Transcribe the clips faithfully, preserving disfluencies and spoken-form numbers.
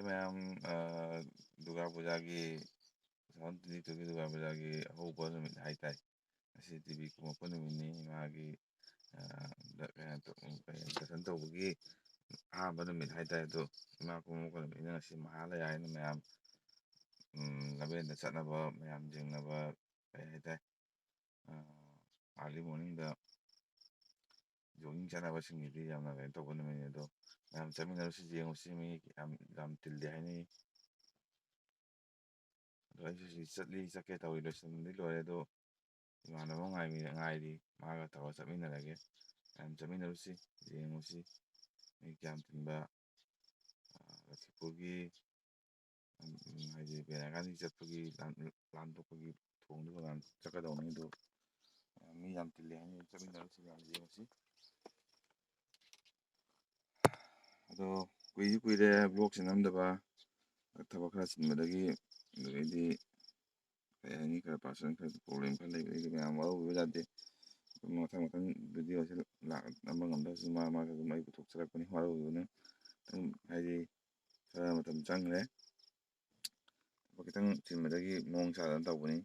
ꯃꯌꯥꯝ, ꯑ, Durga ꯄꯨꯖꯥꯒꯤ, two thousand twenty ꯇꯨꯒꯤ ꯗꯨꯔꯒꯥ ꯄꯨꯖꯥꯒꯤ ꯑꯍꯧꯕ ꯅꯨꯃꯤꯠ ꯍꯥꯏꯇꯥꯏ꯫ ꯉꯁꯤ ꯇꯤꯚꯤ ꯀꯨꯝꯃꯛꯄ ꯅꯨꯃꯤꯠꯅꯤ꯫ ꯏꯃꯥꯒꯤ, ꯑ, ꯗ-, ꯀꯩꯅꯣ ꯇꯧ-, ꯀꯩꯅꯣ, ꯗꯔꯁꯟ ꯇꯧꯕꯒꯤ ꯑꯍꯥꯟꯕ ꯅꯨꯃꯤꯠ ꯍꯥꯏꯇꯥꯔꯦ꯫ ꯑꯗꯣ ꯏꯃꯥ ꯀꯨꯝꯃꯛꯄ ꯅꯨꯃꯤꯠꯅꯤꯅ ꯉꯁꯤ ꯃꯍꯥꯂꯌꯥ ꯍꯥꯏꯅ ꯃꯌꯥꯝ, ꯎꯝ, ꯂꯝꯕꯦꯟꯗ ꯆꯠꯅꯕ, ꯃꯌꯥꯝ ꯌꯦꯡꯅꯕ, ꯀꯩ ꯍꯥꯏꯇꯥꯔꯦ, ꯑ, early morningꯗ jogging ꯆꯠꯅꯕꯁꯤꯡꯒꯤꯗꯤ ꯌꯥꯝꯅ ꯀꯩꯅꯣ ꯇꯧꯕ ꯅꯨꯃꯤꯠꯅꯤ꯫ ꯑꯗꯣ ꯃꯌꯥꯝ ꯆꯠꯃꯤꯟꯅꯔꯨꯁꯤ, ꯌꯦꯡꯉꯨꯁꯤ꯫ ꯃꯤ ꯌꯥꯝ, ꯌꯥꯝ ꯇꯤꯜꯂꯤ ꯍꯥꯏꯅꯩ꯫ ꯑꯗꯣ ꯑꯩꯁꯨ ꯍꯧꯖꯤꯛ ꯆꯠꯂꯤ, ꯆꯠꯀꯦ ꯇꯧꯔꯤ, ꯂꯣꯏꯁꯤꯟꯕꯗꯤ ꯂꯣꯏꯔꯦ꯫ ꯑꯗꯣ ꯏꯃꯥꯟꯅꯕ ꯑꯃ ꯉꯥꯏꯔꯤ, ꯉꯥꯏꯔꯤ, ꯃꯥꯒ ꯇꯧꯔꯒ ꯆꯠꯃꯤꯟꯅꯔꯒꯦ꯫ ꯃꯌꯥꯝ ꯆꯠꯃꯤꯟꯅꯔꯨꯁꯤ, ꯌꯦꯡꯉꯨꯁꯤ꯫ ꯃꯤ ꯀꯌꯥꯝ ꯇꯤꯟꯕ, ꯑ, ꯂꯛꯈꯤꯄꯨꯔꯒꯤ, ꯎꯝ, ꯍꯥꯏꯗꯤ ꯕꯦꯂꯥꯒꯥꯟꯗꯤ ꯆꯠꯄꯒꯤ ꯂꯥꯟ-, ꯂꯥꯟꯊꯣꯛꯄꯒꯤ ꯊꯣꯡꯗꯨ ꯃꯌꯥꯝ ꯆꯠꯀꯗꯧꯅꯤ꯫ ꯑꯗꯨ, ꯑ, ꯃꯤ ꯌꯥꯝ ꯇꯤꯜꯂꯦ ꯍꯥꯏꯅ ꯆꯠꯃꯤꯟꯅꯔꯨꯁꯤ, ꯃꯌꯥꯝ ꯌꯦꯡꯉꯨꯁꯤ꯫ ꯑꯗꯣ ꯀꯨꯏꯗꯤ ꯀꯨꯏꯔꯦ vlogꯁꯦ ꯅꯝꯗꯕ, ꯊꯕꯛ ꯈꯔ ꯆꯤꯟꯕꯗꯒꯤ, ꯑꯗꯨꯗꯒꯤꯗꯤ ꯀꯩ ꯍꯥꯏꯅꯤ, ꯈꯔ personal ꯈꯔ problem ꯈꯔ ꯂꯩꯕꯗꯒꯤ ꯃꯌꯥꯝ ꯋꯥꯔꯧꯕꯤꯕ ꯌꯥꯗꯦ꯫ ꯑꯗꯨꯝ ꯃꯊꯪ ꯃꯊꯪ videoꯁꯦ ꯂꯥꯛ-, ꯅꯝꯕ ꯉꯝꯗ꯭ꯔꯁꯨ ꯃꯔꯛ ꯃꯔꯛꯇ ꯑꯗꯨꯝ ꯑꯩ ꯄꯨꯊꯣꯛꯆꯔꯛꯄꯅꯤ, ꯋꯥꯔꯧꯕꯤꯒꯅꯨ꯫ ꯑꯗꯨꯝ ꯍꯥꯏꯗꯤ ꯈꯔ ꯃꯇꯝ ꯆꯪꯈ꯭ꯔꯦ꯫ ꯊꯕꯛ ꯈꯤꯇꯪ ꯆꯤꯟꯕꯗꯒꯤ ꯃꯑꯣꯡ ꯆꯥꯗꯅ ꯇꯧꯕꯅꯤ꯫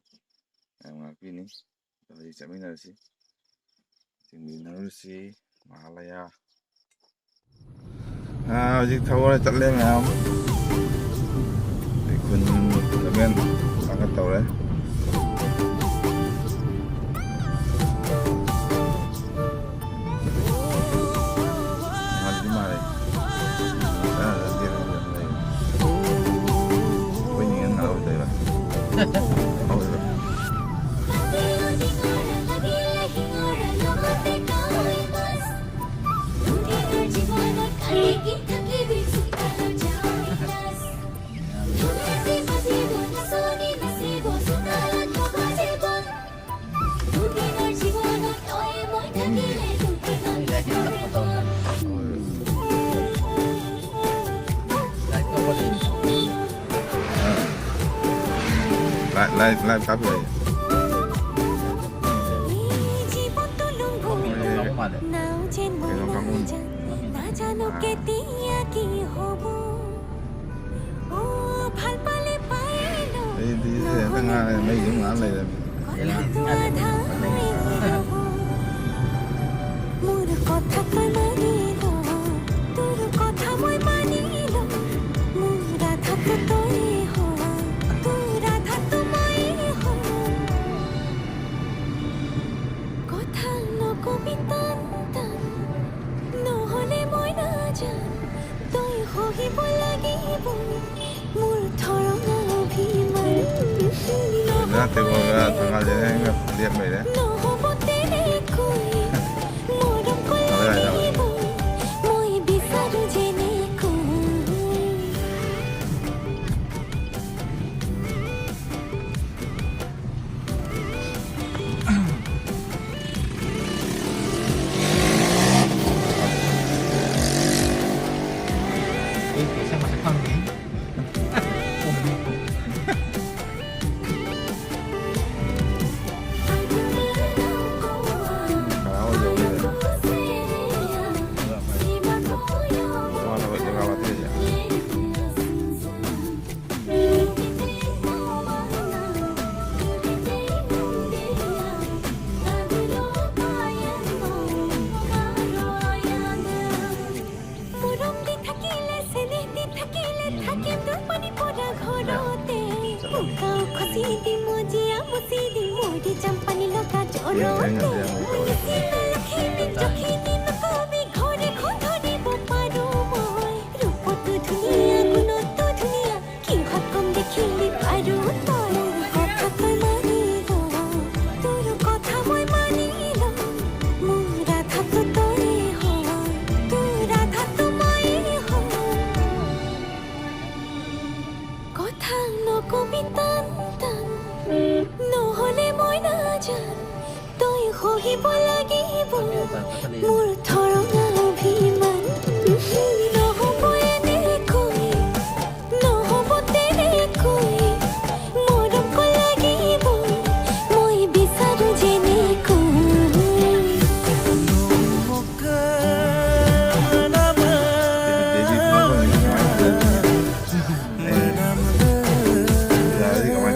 ꯌꯥꯝ ꯉꯥꯛꯄꯤꯅꯤ꯫ ꯑꯗꯣ ꯍꯧꯖꯤꯛ ꯆꯠꯃꯤꯟꯅꯔꯁꯤ꯫ ꯆꯤꯡꯃꯤꯟꯅꯔꯨꯁꯤ ꯃꯍꯥꯂꯌꯥ꯫ ꯑꯥ, ꯍꯧꯖꯤꯛ ꯊꯧꯔ ꯆꯠꯂꯦ ꯃꯌꯥꯝ꯫ ꯑꯩ ꯈꯨꯟ ꯂꯝꯕꯦꯟ ꯀꯥꯈꯠ ꯇꯧꯔꯦ꯫ ꯃꯥꯜꯂꯤ ꯃꯥꯜꯂꯤ꯫ ꯑꯥ, ꯂꯝꯕꯦꯟ ꯂꯩ꯫ ꯑꯩꯈꯣꯏ ꯅꯤꯡꯉꯦꯟ ꯉꯥꯛ ꯑꯣꯏꯗꯣꯏꯕ꯫ ꯍꯧꯔꯤꯕ꯫ Live, live, live ꯀꯥꯞꯄ ꯂꯩ꯫ ꯀꯩꯅꯣ ꯀꯥꯡꯕꯨꯅꯤ꯫ ꯁꯤꯗꯤ ꯁꯤꯗ ꯍꯦꯛꯇ ꯉꯥꯏꯔꯦ, ꯃꯩꯁꯨ ꯉꯥꯜ ꯂꯩꯔꯦ꯫ ꯌꯥꯅꯤ, ꯌꯥꯅꯤ꯫ মোর কথা তই মানি ল, তোর কথা মই মানি ল। মোৰ ৰাধাটো তই হ, তোৰ ৰাধাটো মই হ। কথা নকবি টান টান, নহ'লে মই নাজান। তই সহিব লাগিব মোৰ ঠৰঙা অভিমান। ꯂꯣꯏꯅ ꯇꯦꯕꯜꯒ ꯊꯪꯒꯥꯁꯦ ꯂꯦꯞ ꯂꯩꯔꯦ꯫ নহ'ব তেনেকৈ, মৰম কৰ ꯂꯣꯏꯅ ꯂꯣꯏꯅ লাগিব মই বিচাৰোঁ যেনেকৈ। ꯑꯩ ꯄꯩꯁꯥ ꯃꯁꯛ ꯈꯪꯗꯦ꯫ ꯀꯅꯥ ꯑꯣꯏꯗꯧꯔꯤꯕ? ꯏꯃꯥꯟꯅꯕ ꯖꯒꯥ ꯋꯥꯇꯦꯁꯦ꯫ মৰম দি থাকিলে, চেনেহ দি থাকিলে, থাকিম তোৰ পানী পৰা ঘৰতে। বোকাও খচি দি, মজিয়া মুচি দি, মৰি যাম পানী লগা জ্বৰতে। লক্ষ্মী যখিনি নকবি, ঘৰ এখন ধৰিব পাৰোঁ মই। ৰূপতো ধুনীয়া, গুণতো ধুনীয়া, কিহত কম দেখিলি বাৰু তই? কথা তই মানি ল, তোৰ কথা মই মানি ল। মোৰ ৰাধাটো তই হ, তোৰ ৰাধাটো মই হ। কথা নকবি টান টান, নহ'লে মই নাজান। তই সহিব লাগিব মোৰ ঠৰঙা অভিমান। নহ'ব এনেকৈ, নহ'ব তেনেকৈ, মৰম কৰ লাগিব মই বিচাৰোঁ যেনেকৈ। ꯁꯤꯗꯤ ꯕꯦꯕꯤ ꯐꯤꯂꯝ ꯑꯣꯏꯅ ꯀꯃꯥꯏꯅ ꯇꯧꯗꯣꯏꯅꯣ? ꯑꯦ, ꯌꯥꯔꯗꯤ ꯀꯃꯥꯏꯅ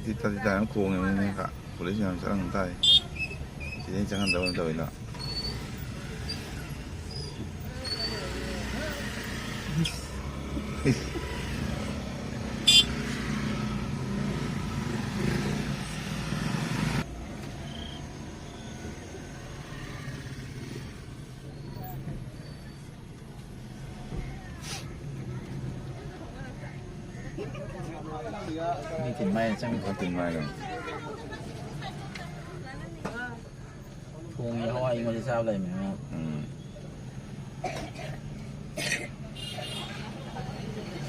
ꯇꯤꯇꯥ ꯇꯤꯇꯥ ꯌꯥꯝ ꯈꯣꯡꯉꯦ, ꯃꯣꯏꯅ ꯈ-, ꯄꯨꯂꯤꯁ ꯃꯌꯥꯝ ꯆꯪꯉꯝ ꯇꯥꯏ꯫ ꯁꯤꯗꯩ ꯆꯪꯍꯟꯗꯕ ꯇꯧꯋꯤꯗ꯫ ꯃꯤ ꯊꯤꯟ ꯃꯥꯏꯅ ꯆꯪꯉꯤ꯫ ꯊꯤꯟ ꯃꯥꯏꯅ꯫ ꯊꯣꯡꯉꯤ ꯍꯋꯥꯏ ꯑꯩꯉꯣꯟꯗ ꯆꯥꯕ ꯂꯩꯃꯦ꯫ ꯎꯝ꯫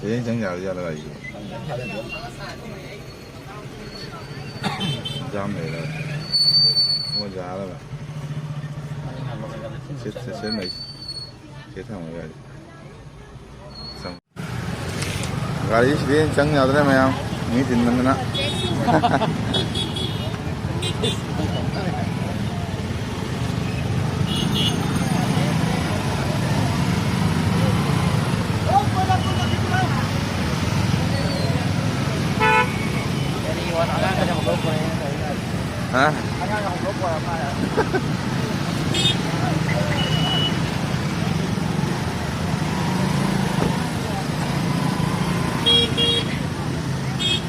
ꯁꯤꯗꯩ ꯆꯪ ꯌꯥꯔ ꯌꯥꯔ ꯂꯥꯛꯏꯁꯦ꯫ ꯈꯪꯗꯦ, ꯊꯥꯖꯗꯦ꯫ ꯖꯥꯝ ꯂꯩꯔꯒ꯫ ꯃꯣꯏ ꯌꯥꯔꯒ꯫ ꯃꯅꯤꯡ ꯍꯜꯂꯣ, ꯍꯜꯂꯣ꯫ ꯁꯤ, ꯁꯤ, ꯁꯤ ꯂꯩ꯫ ꯁꯤ ꯊꯝꯃꯒ ꯌꯥꯔꯦ꯫ ꯒꯥꯔꯤ ꯁꯤꯗꯤ ꯆꯪ ꯌꯥꯗ꯭ꯔꯦ ꯃꯌꯥꯝ, ꯃꯤ ꯆꯤꯟꯃꯟꯗꯅ꯫ ꯍꯥ?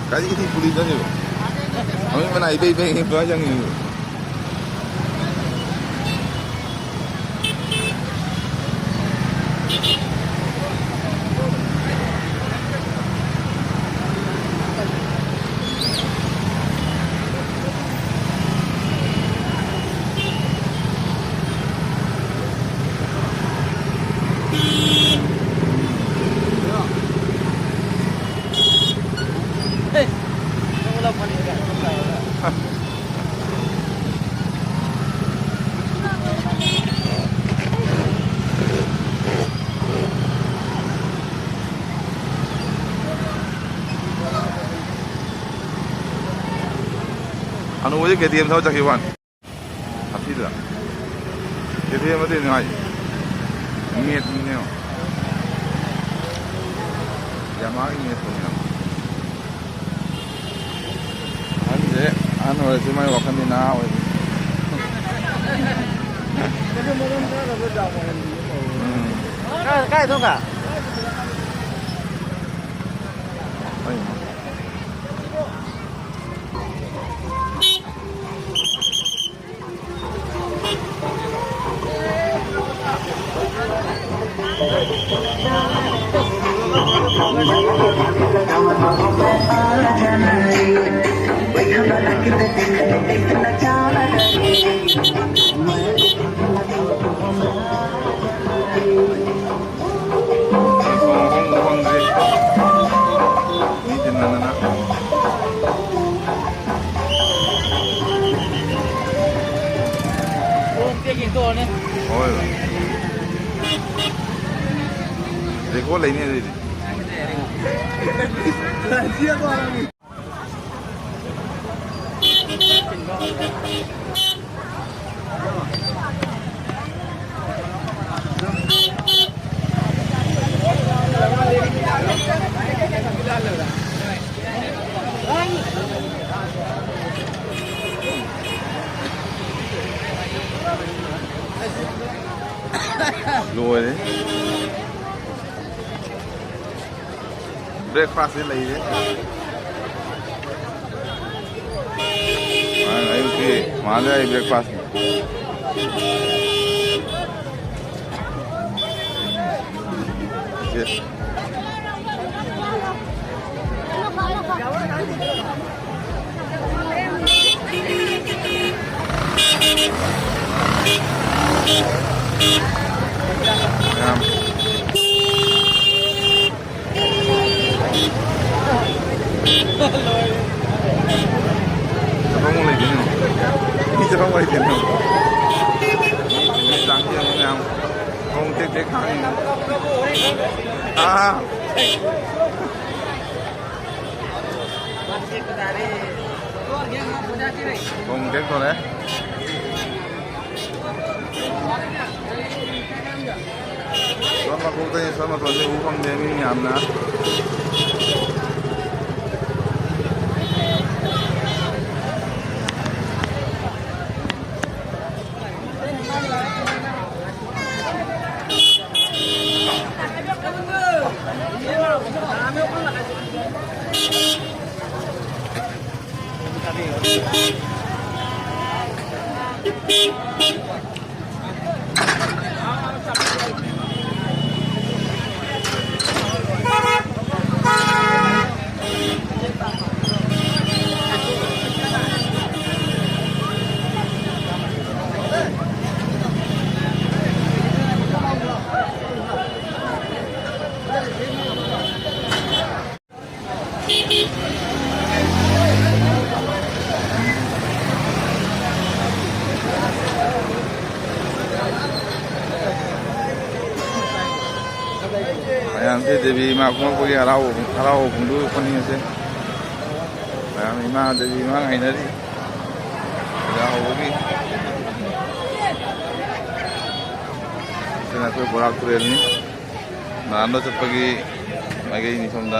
ꯀꯔꯤꯒꯤ ꯄꯨꯂꯤꯁꯅꯣ ꯁꯤꯕꯣ? ꯃꯃꯤꯠ ꯃꯅꯥ ꯏꯄꯩ ꯏꯄꯩ ꯀꯃꯥꯏ ꯆꯪꯉꯤꯅꯣ? ꯍꯅꯨꯕꯁꯦ ꯀꯦ ꯇꯤ ꯑꯦꯝ ꯊꯧꯔ ꯆꯠꯈꯤꯕ ꯋꯥꯅꯤ꯫ ꯑꯁꯤꯗ ꯀꯦ ꯇꯤ ꯑꯦꯝ ꯑꯗꯨ ꯅꯨꯡꯉꯥꯏ꯫ ꯃꯦꯠꯅꯤꯅꯦ꯫ ꯌꯥꯃꯥꯒꯤ ꯃꯦꯠꯇꯨꯅꯦ꯫ ꯍꯣꯏ, ꯁꯤ ꯃꯥꯏ ꯋꯥꯈꯜꯗꯤ ꯅꯍꯥ ꯑꯣꯏꯔꯤ꯫ ꯎꯝ꯫ ꯀꯥꯏ, ꯀꯥꯏ ꯊꯣꯛꯀ? ꯍꯣꯏ꯫ ꯊꯣꯡ ꯍꯣꯡꯕꯨ ꯍꯣꯡꯗ꯭ꯔꯤ꯫ ꯃꯤ ꯆꯤꯟꯃꯟꯗꯅ꯫ ꯍꯣꯏ꯫ Record ꯂꯩꯅꯤ ꯑꯗꯨꯏꯗꯤ꯫ ꯂꯣꯏꯔꯦ꯫ Breakfast ꯁꯤ ꯂꯩꯔꯦ꯫ ꯑꯌꯨꯛꯀꯤ ꯃꯍꯥꯂꯌꯥꯒꯤ breakfast꯫ Yes꯫ ꯌꯥꯝ ꯆꯠꯐꯝ ꯂꯩꯇꯦꯅꯦ꯫ ꯃꯤ ꯆꯠꯐꯝ ꯂꯩꯇꯦꯅꯦ꯫ ꯃꯤ ꯂꯥꯡ ꯌꯦꯡꯉꯨ ꯃꯌꯥꯝ꯫ ꯈꯣꯡ ꯇꯦꯛ ꯇꯦꯛ ꯈꯥꯡꯉꯤ꯫ ꯑꯥ꯫ ꯈꯣꯡ ꯇꯦꯛ ꯇꯧꯔꯦ꯫ ꯁꯣꯔ ꯃꯈꯣꯡꯗꯒꯤ ꯁꯣꯔ ꯃꯇꯣꯟꯁꯦ ꯎ ꯐꯪꯗꯦ ꯃꯤ ꯃꯌꯥꯝꯅ꯫ ꯃꯌꯥꯝꯁꯦ ꯗꯦꯕꯤ ꯏꯃꯥ ꯀꯨꯝꯃꯛꯄꯒꯤ ꯍꯔꯥꯎ, ꯍꯔꯥꯎꯕ ꯐꯣꯡꯗꯣꯛꯄꯅꯤ ꯑꯁꯦ꯫ ꯃꯌꯥꯝ ꯏꯃꯥ ꯗꯦꯕꯤ ꯏꯃꯥ ꯉꯥꯏꯅꯔꯤ꯫ ꯄꯨꯖꯥ ꯍꯧꯕꯒꯤ꯫ ꯁꯤꯅ ꯑꯩꯈꯣꯏ ꯕꯣꯔꯥꯛ ꯇꯨꯔꯦꯜꯅꯤ꯫ ꯅꯍꯥꯟꯗ ꯆꯠꯄꯒꯤ ꯃꯥꯏꯀꯩꯅꯤ ꯁꯣꯝꯗ꯫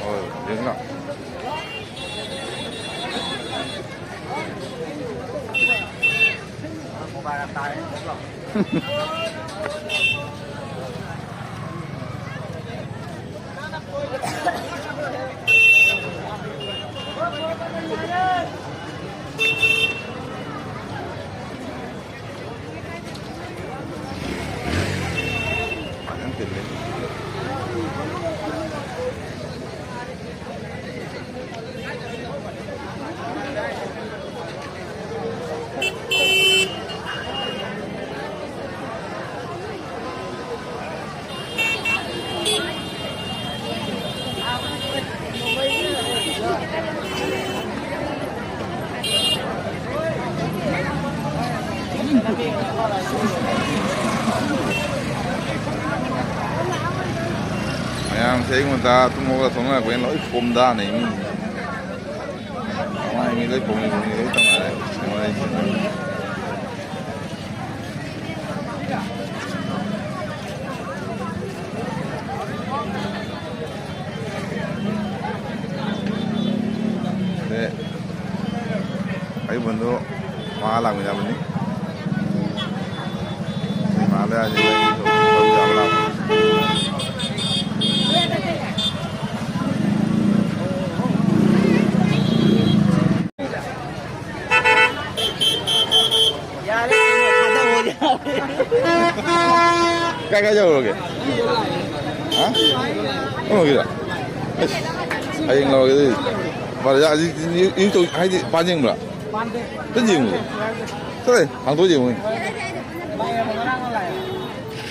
ꯍꯣꯏ, ꯌꯦꯡꯉꯣ꯫ ꯐꯖꯅ ꯇꯤꯜꯂꯤ꯫ ꯃꯌꯥꯝꯁꯦ ꯑꯌꯨꯛ ꯉꯟꯇꯥ ꯇꯨꯝ ꯍꯧꯒꯠꯂ ꯊꯣꯛꯅꯔꯛꯄꯅꯤꯅ ꯂꯣꯏ ꯀꯣꯝꯗꯥꯅꯩ ꯃꯤ꯫ ꯃꯃꯥꯏ ꯃꯤ ꯂꯣꯏ ꯀꯣꯝꯃꯤ ꯀꯣꯝꯃꯤ ꯂꯣꯏ ꯇꯧꯅꯔꯦ꯫ ꯕꯟꯗꯣ ꯃꯥ ꯂꯥꯛꯃꯤꯟꯅꯕꯅꯤ꯫ ꯏꯃꯥꯟꯅꯕ ꯍꯥꯏꯁꯦ ꯑꯩꯒꯤ ꯇꯧꯕ ꯌꯥꯕ ꯂꯥꯛꯄꯅꯤ꯫ ꯀꯥꯏ ꯀꯥꯏ ꯌꯧꯔꯒꯦ? ꯍꯥ? ꯀꯩꯅꯣꯒꯤꯗ? ꯑꯁ, ꯍꯌꯦꯡ ꯂꯧꯔꯒꯦ ꯑꯗꯨꯗꯤ꯫ ꯕꯥꯔꯣ ꯍꯧꯖꯤꯛ ꯏꯔꯨ-, ꯏꯔꯨ-, ꯍꯥꯏꯗꯤ ꯄꯥꯟ ꯌꯦꯡꯕ꯭ꯔꯥ? ꯄꯥꯟꯗꯦ꯫ ꯑꯝꯇ ꯌꯦꯡꯉꯨ꯫ ꯆꯠꯂꯦ, ꯍꯥꯡꯗꯣꯛꯑ ꯌꯦꯡꯉꯨ꯫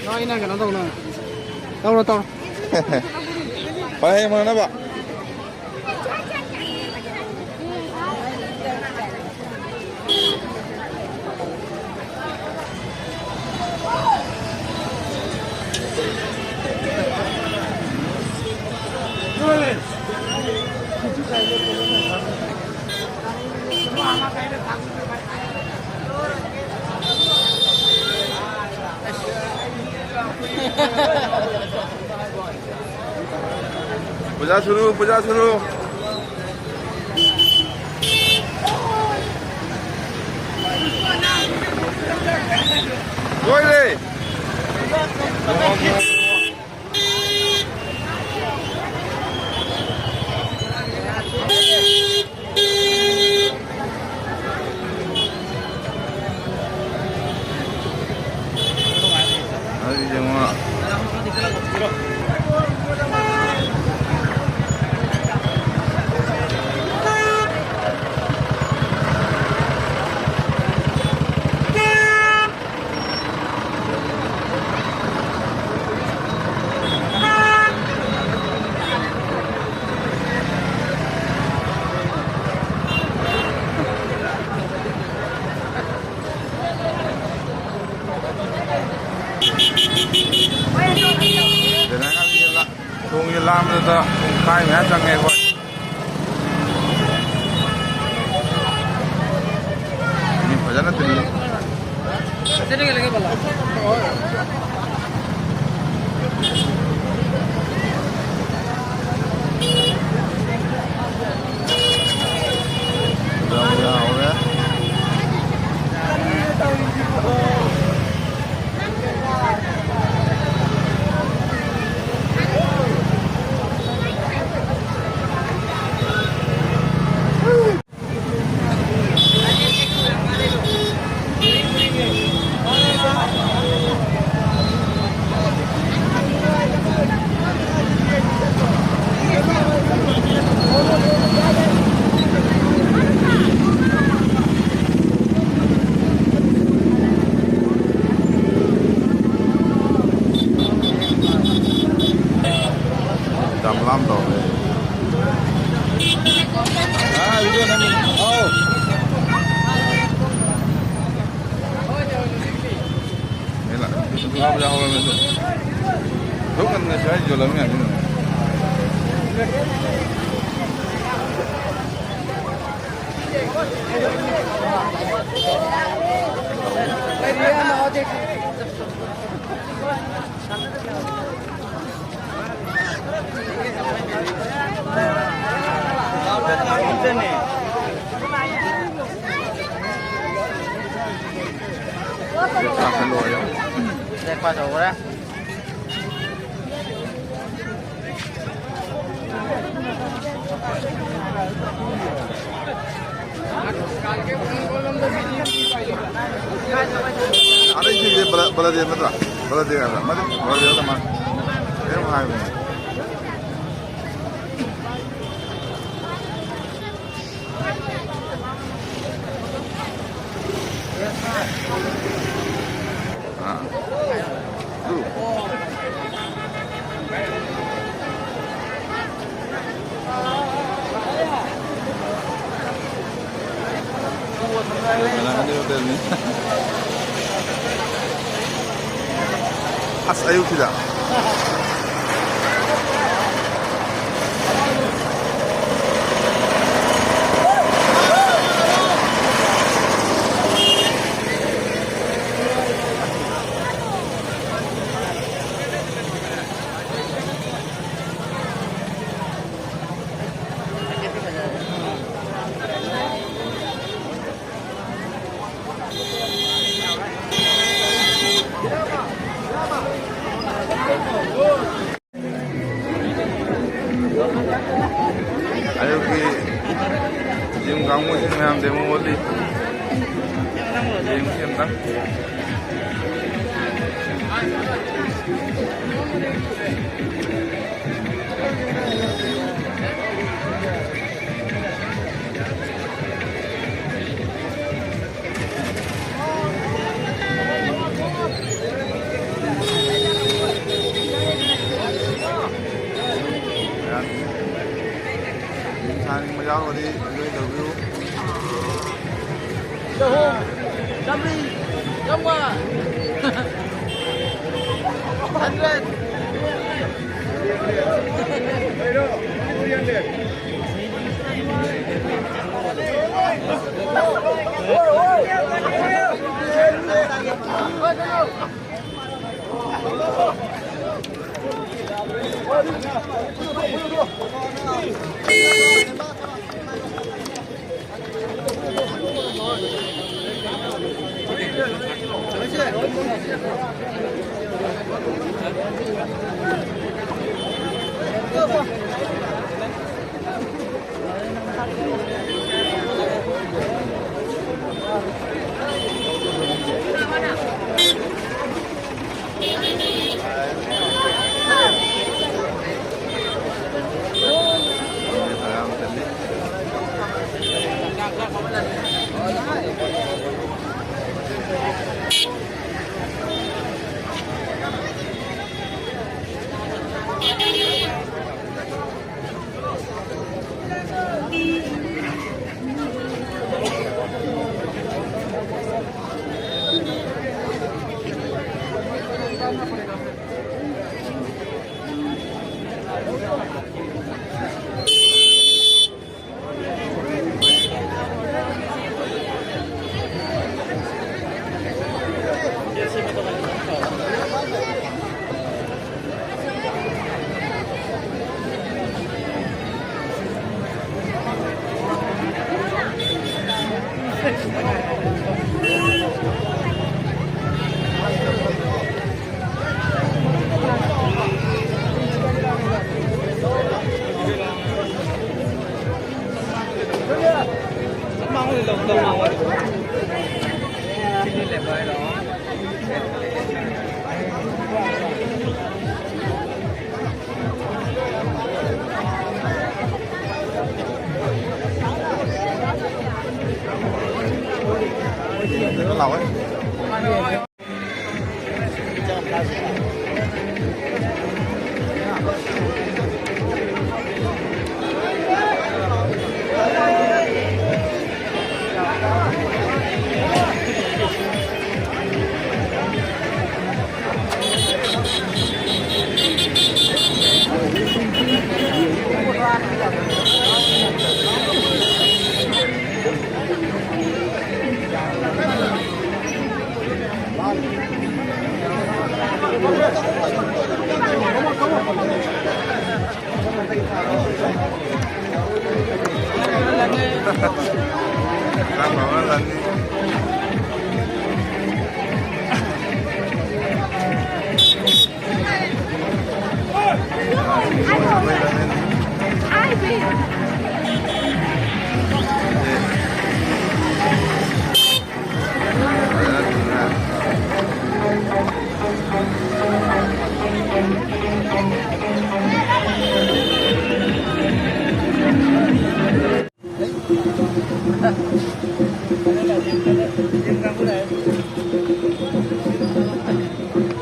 ꯅꯣꯏꯅ ꯀꯩꯅꯣ ꯇꯧꯅ꯫ ꯇꯧꯔꯣ, ꯇꯧꯔꯣ꯫ ꯐꯔꯦ, ꯍꯌꯦꯡ ꯃꯥꯟꯅꯅꯕ꯫ ꯄꯨꯖꯥ ꯁꯨꯔꯨ, ꯄꯨꯖꯥ ꯁꯨꯔꯨ꯫ ꯂꯣꯏꯔꯦ꯫ ꯑꯗꯨꯗꯤ ꯌꯦꯡꯉꯣ꯫ ꯊꯣꯡꯁꯦ ꯂꯥꯝꯕꯗ ꯄꯨꯡꯈꯥꯏ ꯃꯌꯥ ꯆꯪꯉꯦ ꯑꯩꯈꯣꯏ꯫ ꯃꯤ ꯐꯖꯅ ꯇꯤꯜꯂꯤ꯫ ꯌꯥꯎꯔꯦ꯫ ꯌꯥꯝ ꯂꯥꯝ ꯇꯧꯔꯦ꯫ ꯑꯥ, video ꯅꯝꯃꯤ꯫ ꯑꯧ꯫ ꯃꯦꯂꯥ꯫ ꯉꯥ ꯕꯖꯥꯔ ꯍꯧꯔꯝꯃꯦ ꯑꯗꯨ꯫ ꯑꯗꯨꯛ ꯉꯟꯅ ꯁ꯭ꯋꯥꯏꯗ ꯌꯣꯜꯂꯝ ꯌꯥꯅꯤ꯫ ꯑꯗꯩ ꯁꯤꯁꯦ ꯕꯂ-, ꯕꯂꯗꯦꯕ ꯅꯠꯇ꯭ꯔꯥ? ꯕꯂꯗꯦꯕ ꯍꯥꯏꯕ꯭ꯔꯥ? ꯑꯃꯗꯤ ꯕꯂꯗꯦꯕ ꯅꯠꯇ꯭ꯔꯥ? ꯀꯩꯅꯣꯝ ꯍꯥꯏꯕꯅꯦ꯫ ꯑꯥ꯫ ꯑꯗꯨ꯫ ꯑꯁ, ꯑꯌꯨꯛꯁꯤꯗ꯫ ꯑꯌꯨꯛꯀꯤ ꯖꯤꯝ ꯀꯥꯡꯕꯨꯁꯤꯡ ꯃꯌꯥꯝ ꯗꯦꯃꯣ ꯑꯣꯜꯂꯤ꯫ ꯌꯦꯡꯁꯤ ꯑꯝꯇꯪ꯫ ꯌꯥꯎꯔꯒꯗꯤ enjoy ꯇꯧꯕꯤꯌꯨ꯫ ꯆꯍꯨꯝ, ꯆꯥꯝꯃꯔꯤ, ꯆꯥꯝꯃꯉꯥ, hundred꯫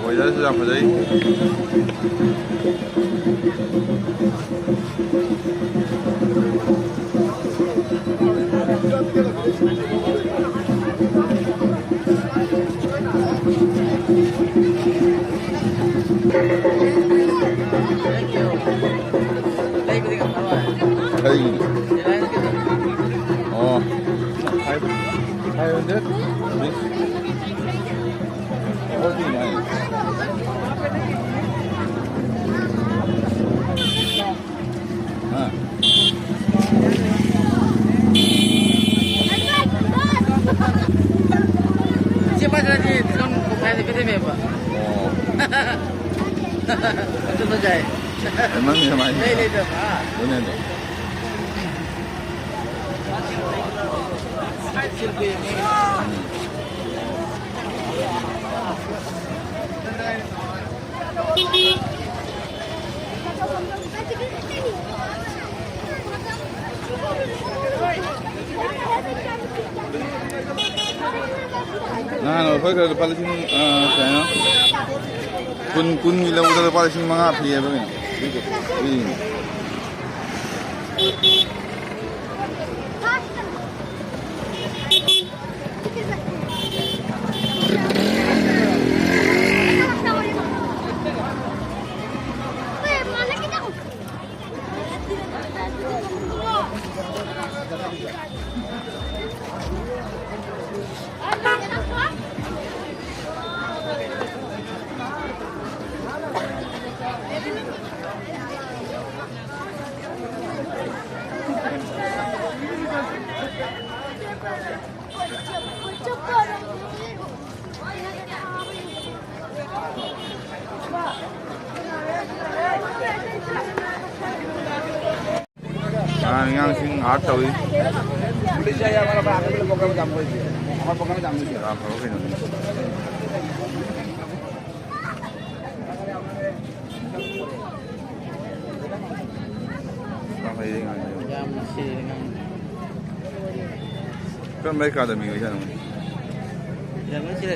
Weatherꯁꯨ ꯌꯥꯝ ꯐꯖꯩ꯫ ꯀꯔꯤꯒꯤꯅꯣ? ꯑꯣ꯫ Five, five hundred? This? Forty nine. ꯑꯥ꯫ ꯏꯆꯦ ꯄꯥꯖꯔꯗꯤ ꯗꯤꯁꯀꯥꯎꯟ ꯇꯧꯈꯥꯏꯗ ꯄꯤꯗꯣꯏꯅꯦꯕ꯫ ꯑꯣ꯫ ꯑꯗꯨꯅ ꯌꯥꯏ꯫ ꯃꯃꯤꯡ ꯀꯃꯥꯏꯅ? ꯂꯩ ꯂꯩꯗꯕ꯫ ꯑꯗꯨꯅꯦ ꯑꯗꯣ꯫ ꯎꯝ꯫ ꯅꯍꯥꯟ ꯑꯩꯈꯣꯏ ꯈꯔ ꯂꯨꯄꯥ ꯂꯤꯁꯤꯡ, ꯑ, ꯀꯌꯥꯅꯣ? ꯀꯨꯟ, ꯀꯨꯟꯒꯤ ꯂꯧꯕꯗ ꯂꯨꯄꯥ ꯂꯤꯁꯤꯡ ꯃꯉꯥ ꯄꯤꯌꯦꯕ ꯀꯩꯅꯣ? ꯄꯤꯗꯦ꯫ ꯄꯤꯔꯤꯅꯦ꯫ ꯑꯉꯥꯡꯁꯤꯡ ꯉꯥꯏꯍꯥꯛ ꯇꯧꯔꯤ꯫ ꯌꯥꯝ ꯐꯕ ꯀꯩꯅꯣꯅꯤ꯫ ꯌꯥꯝꯅ ꯁꯤꯔꯦ ꯉꯥꯡ꯫ ꯀꯔꯝꯕ ꯑꯦꯀꯥꯗꯃꯤ ꯑꯣꯏꯖꯥꯠꯅꯣ? ꯌꯥꯝꯅ ꯁꯤꯔꯦ꯫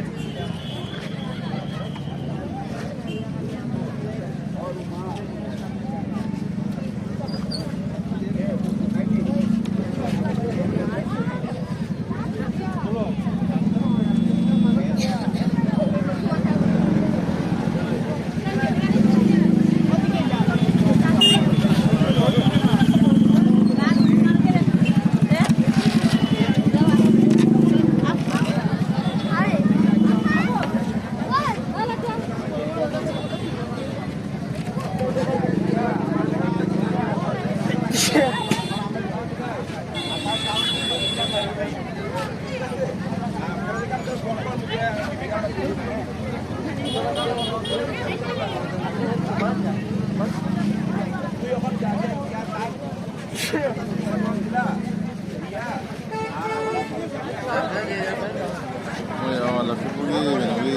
ꯍꯣꯏ, ꯑꯥ, ꯂꯛꯈꯤꯄꯨꯔꯒꯤ ꯀꯩꯅꯣꯒꯤ,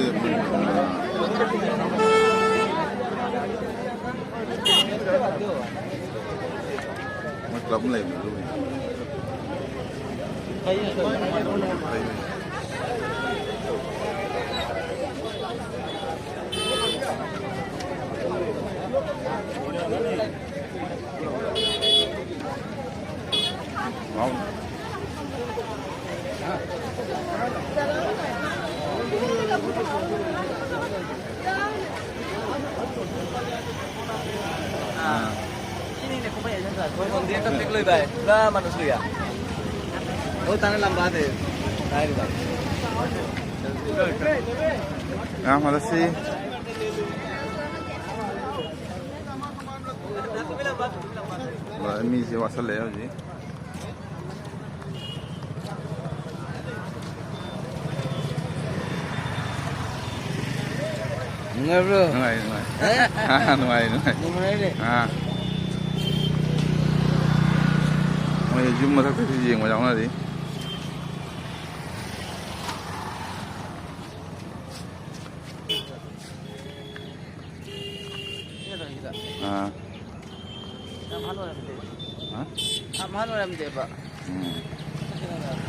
ꯃꯣꯏ ꯀ꯭ꯂꯕ ꯑꯃ ꯂꯩꯕꯅꯦ, ꯑꯗꯨꯒꯤ꯫ ꯌꯥꯝ ꯍꯜꯂꯁꯤ꯫ ꯃꯤꯁꯦ ꯋꯥꯠꯁꯜꯂꯛꯑꯦ ꯍꯧꯖꯤꯛ꯫ ꯅꯨꯡꯉꯥꯏꯕ꯭ꯔꯣ? ꯅꯨꯡꯉꯥꯏ, ꯅꯨꯡꯉꯥꯏ꯫ ꯑꯥ, ꯅꯨꯡꯉꯥꯏ, ꯅꯨꯡꯉꯥꯏ꯫ ꯅꯨꯡꯉꯥꯏꯔꯦ꯫ ꯑꯥ꯫ ꯃꯣꯏ ꯌꯨꯝ ꯃꯊꯛꯇꯁꯨ ꯌꯦꯡꯕ ꯌꯥꯎꯅꯔꯤ꯫ ꯑꯥ꯫ ꯌꯥꯝ ꯑꯍꯟ ꯑꯣꯏꯔꯝꯗꯦꯕ꯫ ꯎꯝ꯫